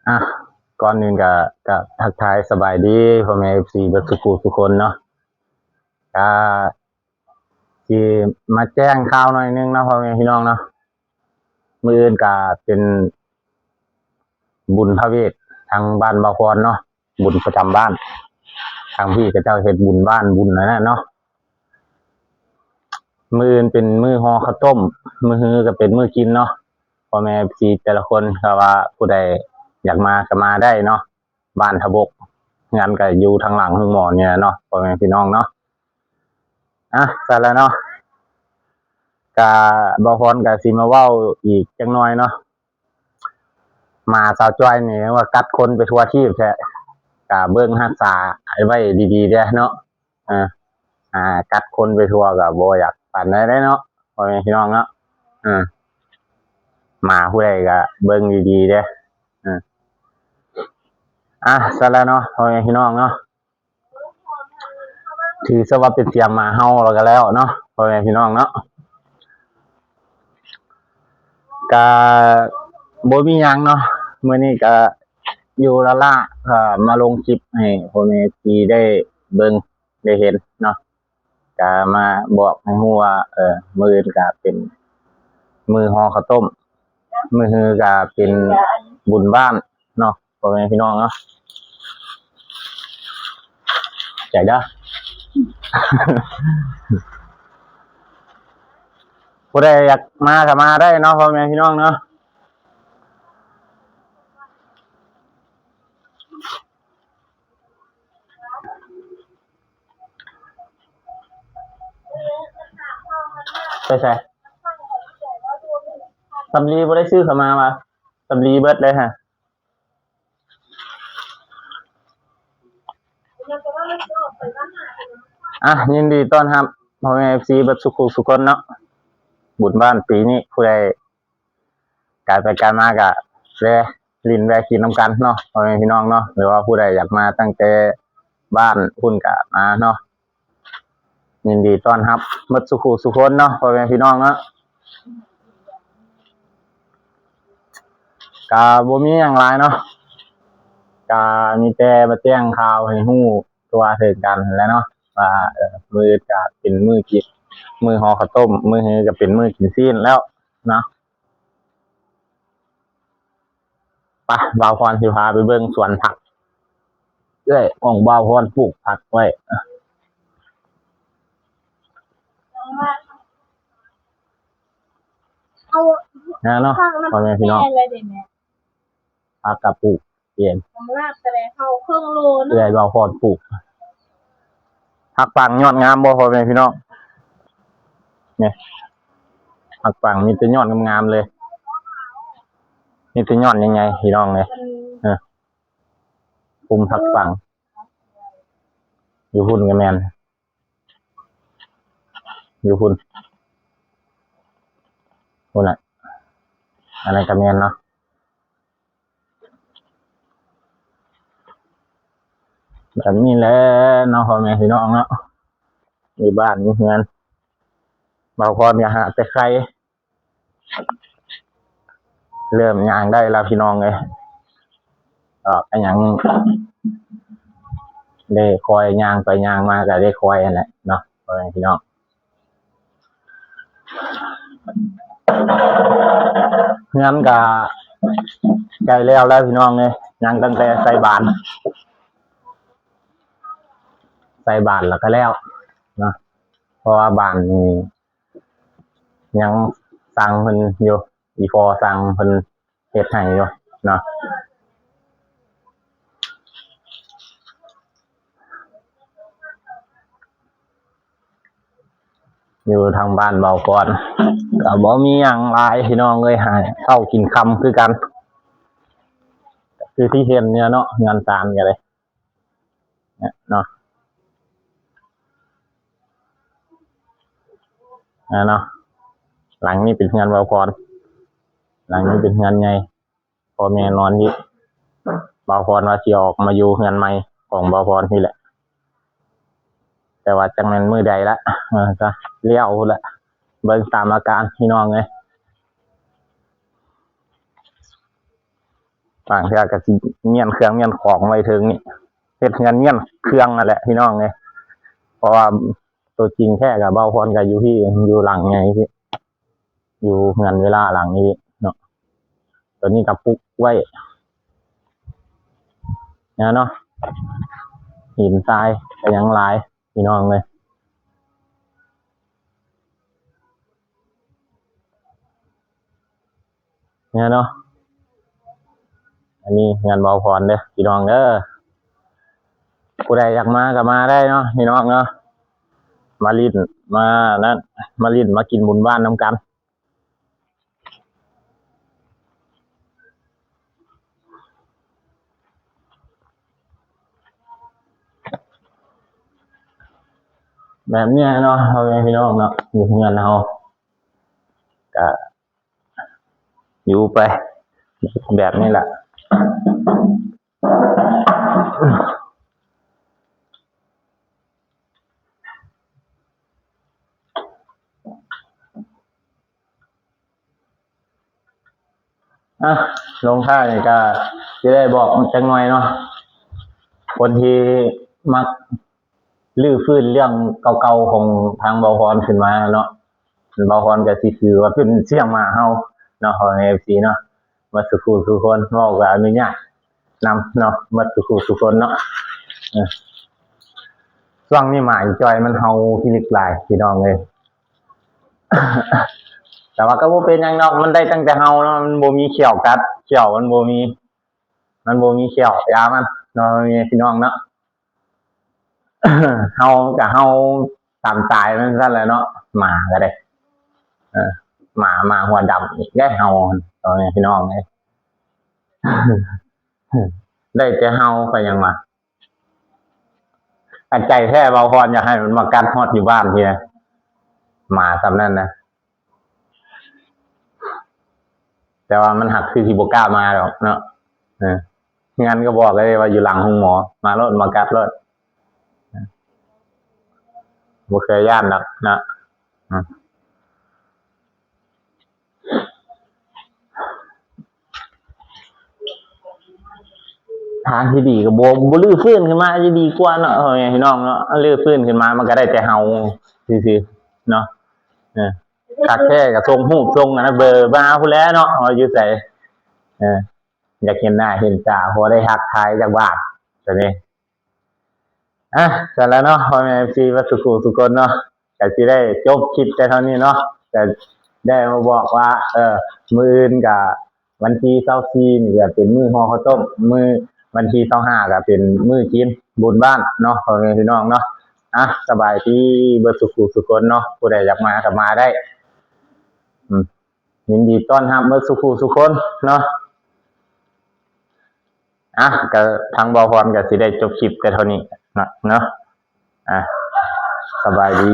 ອ່ະ ກ່ອນອື່ນກໍ ກໍທັກທາຍສະບາຍດີພໍ່ແມ່ເອັຟຊີເບິດສູ່ຜູ້ສູ່ຄົນເນາະ. ກໍຊິມາແຈ້ງຂ່າວໜ້ອຍໜຶ່ງເນາະ ພໍ່ແມ່ພີ່ນ້ອງເນາະ. ມື້ອື່ນກໍເປັນບຸນພະເວດທາງບ້ານບ່າວພອນເນາະ, ບຸນປະຈຳບ້ານ. ທາງພີ້ເຂົາເຈົ້າເຮັດບຸນບ້ານບຸນນັ້ນແຫຼະເນາະ. ມື້ອື່ນເປັນມື້ຫໍ່ເຂົ້າຕົ້ມ, ມື້ຮືກໍເປັນມື້ກິນເນາະ. ພໍ່ແມ່ເອັຟຊີແຕ່ລະຄົນ ຖ້າວ່າຜູ້ໃດຢາກມາກໍມາໄດ້ເນາະ, ບ້ານທະບົກ, ເຮືອນກໍຢູ່ທາງຫຼັງໂຮງໝໍນີ້ແຫຼະເນາະ ພໍ່ແມ່ພີ່ນ້ອງເນາະ. ອ່ະ ຊັ້ນລະເນາະ, ກະ ບ່າວພອນກະຊິມາເວົ້າອີກຈັກໜ້ອຍເນາະ. ໝາສາວຈ້ອຍນີ້ວ່າກັດຄົນໄປທົ່ວທີບແທ້, ກະເບິ່ງຮັກສາໄວ້ດີໆເດີ້ເນາະ. ເອີ ອາ ກັດຄົນໄປທົ່ວກໍບໍ່ຢາກປານໃດເດ້ເນາະ ພໍ່ແມ່ພີ່ນ້ອງເນາະ. ເອີ ໝາຜູ້ໃດກໍເບິ່ງດີໆເດີ້. ເອີ ອ່ະ ຊັ້ນລະເນາະ ພໍ່ແມ່ພີ່ນ້ອງເນາະ, ຖືຊະວ່າເປັນສຽງໝາເຫົ່າແລ້ວກໍແລ້ວເນາະ ພໍ່ແມ່ພີ່ນ້ອງເນາະ. ກະບໍ່ມີຫຍັງເນາະ, ມື້ນີ້ກະຢູ່ລ້າໆ ເອີ ມາລົງຄລິບໃຫ້ພໍ່ແມ່ເອັຟຊີໄດ້ເບິ່ງໄດ້ເຫັນເນາະ. ກະມາບອກໃຫ້ຮູ້ວ່າ ເອີ ມື້ອື່ນກະເປັນມື້ຫໍ່ເຂົ້າຕົ້ມ, ມື້ຮືກະເປັນບຸນບ້ານເນາະ ພໍ່ແມ່ພີ່ນ້ອງເນາະ. ໃຈເດີ້ ຜູ້ໃດຢາກມາກໍມາໄດ້ເນາະ ພໍ່ແມ່ພີ່ນ້ອງເນາະ. ໄປໃສ? ສຳລີບໍ່ໄດ້ຊື້ເຂົ້າມາຫວາ? ສຳລີເບິດເລີຍຫະ. ອ່ະ ຍິນດີຕ້ອນຮັບພໍ່ແມ່ເອັຟຊີເບິດສູ່ຜູ້ສູ່ຄົນເນາະ, ບຸນບ້ານປີນີ້ ຜູ້ໃດ ການໄປການມາກະແວ່ຫຼິ້ນແວ່ກິນນຳກັນເນາະ ພໍ່ແມ່ພີ່ນ້ອງເນາະ, ຫຼືວ່າຜູ້ໃດຢາກມາຕັ້ງແຕ່ບ້ານພຸ້ນກະມາເນາະ. ຍິນດີຕ້ອນຮັບໝົດສູ່ຜູ້ສູ່ຄົນເນາະ ພໍ່ແມ່ພີ່ນ້ອງເນາະ. ກະບໍ່ມີຫຍັງຫຼາຍເນາະ, ກະມີແຕ່ມາແຈ້ງຂ່າວໃຫ້ຮູ້ທົ່ວເຖິງກັນແຫຼະເນາະ ວ່າ ເອີ ມື້ກະເປັນມື້ກິນ ມື້ຫໍ່ເຂົ້າຕົ້ມ, ມື້ຮືກະເປັນມື້ກິນຊີ້ນແລ້ວເນາະ. ໄປ ບ່າວພອນຊິພາໄປເບິ່ງສວນຜັກ. ເອື້ອຍຂອງບ່າວພອນປູກຜັກໄວ້. ນະເນາະ ພໍ່ແມ່ພີ່ນ້ອງ, ຜັກກະປູກ ເອີ ເອື້ອຍບ່າວພອນປູກ. ຜັກປັງຍອດງາມບໍ່ ພໍ່ແມ່ພີ່ນ້ອງ? ນີ້ ຜັກປັງມີແຕ່ຍອດງາມໆເລີຍ, ມີແຕ່ຍອດໃຫຍ່ໆ ພີ່ນ້ອງເອີຍ. ເອີ ປຸມຜັກປັງ ຢູ່ພຸ້ນກໍແມ່ນ ຢູ່ພຸ້ນ ພຸ້ນນະ, ອັນນັ້ນກໍແມ່ນເນາະ. ແບບນີ້ແຫຼະເນາະ ພໍ່ແມ່ພີ່ນ້ອງເນາະ, ມີບ້ານມີເຮືອນ. ບ່າວພອນກໍຫາແຕ່ໄຂ່ ເລີ່ມຍ່າງໄດ້ແລ້ວ ພີ່ນ້ອງເອີຍ. ກໍຫຍັງ ໄດ້ຄ່ອຍຍ່າງໄປຍ່າງມາ ກໍໄດ້ຄ່ອຍຫັ້ນແຫຼະເນາະ ພໍ່ແມ່ພີ່ນ້ອງ. ເຮືອນກະໃກ້ແລ້ວແລ້ວພີ່ນ້ອງເອີຍ, ຍັງຕັ້ງແຕ່ໃສ່ບານ ໃສ່ບານແລ້ວກະແລ້ວເນາະ, ເພາະວ່າບານນີ້ຍັງສັ່ງເພິ່ນຢູ່, ອີ່ພໍ່ສັ່ງເພິ່ນ ເຮັດໃຫ້ຢູ່ເນາະ. ຢູ່ທາງບ້ານເບົາກ່ອນ ກໍບໍ່ມີຫຍັງຫຼາຍພີ່ນ້ອງເອີຍ, ຫາເຊົ້າກິນຄ່ຳຄືກັນ, ຄືທີ່ເຫັນນີ້ເນາະ, ເຮືອນຊານກໍໄດ້ເນາະ. ອ່າເນາະ ຫຼັງນີ້ເປັນເຮືອນເບົາກ່ອນ, ຫຼັງນີ້ເປັນເຮືອນໃຫຍ່. ພໍ່ແມ່ນອນຢູ່, ບ່າວພອນວ່າຊິອອກມາຢູ່ເຮືອນໃໝ່ຂອງບ່າວພອນພີ້ແຫຼະ, ແຕ່ວ່າຈັກແມ່ນມື້ໃດລະ, ເອີ ກະລ້ຽວພຸ້ນລະ, ເບິ່ງຕາມອາການພີ່ນ້ອງເອີຍ. ບາງເທື່ອກໍຊິມ້ຽນເຄື່ອງມ້ຽນຂອງໄວ້ເທິງນີ້ ເຮັດເຮືອນມ້ຽນເຄື່ອງນັ້ນແຫຼະພີ່ນ້ອງເອີຍ. ເພາະວ່າໂຕຈິງແທ້ກໍ ບ່າວພອນກໍຢູ່ພີ້ ຢູ່ຫຼັງໃຫຍ່ພີ້ ຢູ່ເຮືອນເວລາຫຼັງນີ້ເນາະ. ໂຕນີ້ກໍປຸກໄວ້ນະເນາະ ຫີນຊາຍກໍຍັງຫຼາຍພີ່ນ້ອງເອີຍ. ນີ້ເນາະ ອັນນີ້ເຮືອນບ່າວພອນເດີພີ່ນ້ອງເດີ. ຜູ້ໃດຢາກມາກໍມາໄດ້ເນາະພີ່ນ້ອງເນາະ ມາຫຼິ້ນ ມານັ້ນ ມາຫຼິ້ນ ມາກິນບຸນບ້ານນຳກັນ. ແບບນີ້ເນາະ ພໍ່ແມ່ພີ່ນ້ອງເນາະ ຢູ່ເຮືອນເຮົາກະຢູ່ໄປແບບນີ້ແຫຼະ. ອ່ະ ລົງທ້າຍນີ້ກໍຊິໄດ້ບອກຈັກໜ່ອຍເນາະ ຄົນທີ່ມັກຮື້ຟື້ນເລື່ອງເກົ່າໆຂອງທາງບ່າວພອນຂຶ້ນມາເນາະ, ບ່າວພອນກໍຊິຖືວ່າເປັນສຽງໝາເຫົ່າເນາະ ພໍ່ແມ່ເອັຟຊີເນາະ. ໝົດສູ່ຜູ້ສູ່ຄົນ ເວົ້າກໍອະນຸຍາດນຳເນາະ ໝົດສູ່ຜູ້ສູ່ຄົນເນາະ. ເອີ ຊ່ວງນີ້ໝາອີຈ່ອຍມັນເຫົ່າພິລຶກຫຼາຍພີ່ນ້ອງເອີຍ. ແຕ່ວ່າກໍບໍ່ເປັນຫຍັງດອກ ມັນໄດ້ຕັ້ງແຕ່ເຫົ່າເນາະ ມັນບໍ່ມີຂ້ຽວກັດ ຂ້ຽວມັນບໍ່ມີ ມັນບໍ່ມີຂ້ຽວຢາມັນເນາະ ພໍ່ແມ່ພີ່ນ້ອງເນາະ. ເຫົ່າກໍເຫົ່າຕາມສະໄຕລ໌ມັນຊັ້ນແຫຼະເນາະ ໝາກໍໄດ້. ເອີ ໝາ ໝາຫົວດຳອີກເດ້ເຫົ່າ ພໍ່ແມ່ພີ່ນ້ອງເອີຍ. ໄດ້ແຕ່ເຫົ່າກໍຍັງວ່າ ອັນໃຈແທ້ບ່າວພອນຢາກໃຫ້ມັນມາກັດຮອດຢູ່ບ້ານພີ້ນະ ໝາສ່ຳນັ້ນນະ. ແຕ່ວ່າມັນຫາກຄືຊິບໍ່ກ້າມາດອກເນາະ. ເອີ ເຮືອນກໍບອກເລີຍວ່າຢູ່ຫຼັງໂຮງໝໍ ມາໂລດ ມາກັດໂລດ ບໍ່ເຄີຍຢ້ານດອກເນາະ. ທາງທີ່ດີກໍບໍ່ ບໍ່ຮື້ຟື້ນຂຶ້ນມາຈະດີກວ່າເນາະ ພໍ່ແມ່ພີ່ນ້ອງເນາະ. ຮື້ຟື້ນຂຶ້ນມາມັນກໍໄດ້ແຕ່ເຫົ່າຊື່ໆເນາະ. ເອີ ຄັກແທ້ກໍສົ່ງຮູບສົ່ງອັນນັ້ນເບີມາພຸ້ນແຫຼະເນາະ ວ່າຢູ່ໃສ. ເອີ ຢາກເຫັນໜ້າເຫັນຕາ ພໍໄດ້ທັກທາຍຈັກບາດ ຕອນນີ້. ອ່ະ ຊັ້ນລະເນາະ ພໍ່ແມ່ເອັຟຊີ ເບິດສູ່ຜູ້ສູ່ຄົນເນາະ ກະຊິໄດ້ຈົບຄລິບແຕ່ເທົ່ານີ້ເນາະ. ກະໄດ້ມາບອກວ່າ ເອີ ມື້ອື່ນກະວັນທີຊາວສີ່ນີ້ກະເປັນມື້ຫໍ່ເຂົ້າຕົ້ມ, ມື້ວັນທີຊາວຫ້າກະເປັນມື້ກິນບຸນບ້ານເນາະ ພໍ່ແມ່ພີ່ນ້ອງເນາະ. ອ່ະ ສະບາຍດີເບິດສູ່ຜູ້ສູ່ຄົນເນາະ, ຜູ້ໃດຢາກມາກະມາໄດ້. ອືມ ຍິນດີຕ້ອນຮັບເບິດສູ່ຜູ້ສູ່ຄົນເນາະ. ອ່ະ ກະທາງບ່າວພອນກະຊິໄດ້ຈົບຄລິບແຕ່ເທົ່ານີ້ເນາະ ເນາະ. ອ່ະ ສະບາຍດີ.